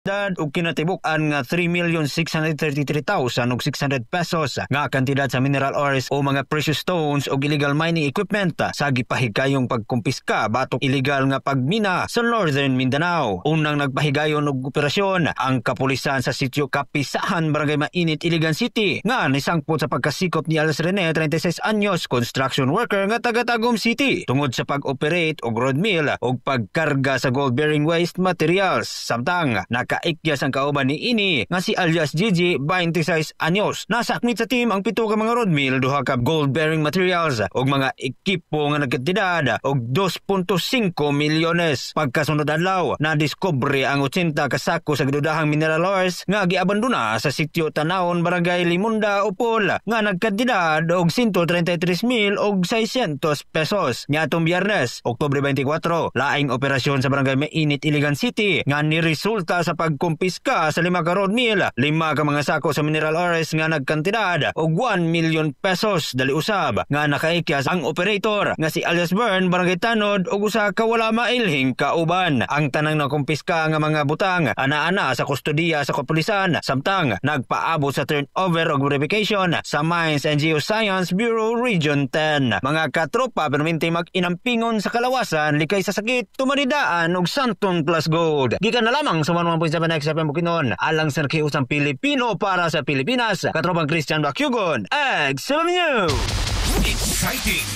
Kantidad og kinatibuk-an nga 3,633,600 pesos nga kantidad sa mineral ores o mga precious stones og illegal mining equipment sa gipahigayong pagkumpiska batok illegal nga pagmina sa Northern Mindanao. Unang nagpahigayon og operasyon ang kapulisan sa sitio Kapisahan, Barangay Mainit, Iligan City nga nisangpot sa pagkasikop ni alias Rene, 36 anyos, construction worker nga taga Tagum City, tungod sa pag-operate og road mill og pagkarga sa gold-bearing waste materials. Samtang nakaikyas ang kauban ni ini nga si alias Gigi, 26 anyos. Nasakmit sa team ang pito ka mga road mill, duha ka gold-bearing materials ug mga ekipo nga nagkantidad og 2.5 milyones. Pagkasunod adlaw, nadiskubre ang 80 ka sako sa gidudahang mineral ores nga giabandona sa sitio Tanawon, Barangay Limunda, Opol nga nagkantidad og 133,600 pesos. Niadtong Biyernes, Oktubre 24, laing operasyon sa Barangay Mainit, Iligan City nga niresulta sa pagkumpiska sa lima ka road mill, lima ka mga sako sa mineral ores nga nagkantidad og 1 million pesos. Dali usab nga nakaikyas ang operator nga si alias Bern, Barangay Tanod, ug usa ka wala mailhing kauban. Ang tanang nakumpiska nga mga butang ana-ana sa kustodiya sa kapulisan samtang nagpaabot sa turnover og verification sa Mines and Geoscience Bureau Region 10. Mga katropa, perminti mag-inampingon sa kalawasan, likay sa sakit, tumanidaan og Santon Plus Gold. Gikan na lamang sa 11.7 XFM Bukidnon, alang sa nakiusang Pilipino para sa Pilipinas. Katropang Christian Bakyugon, XFM News! Exciting.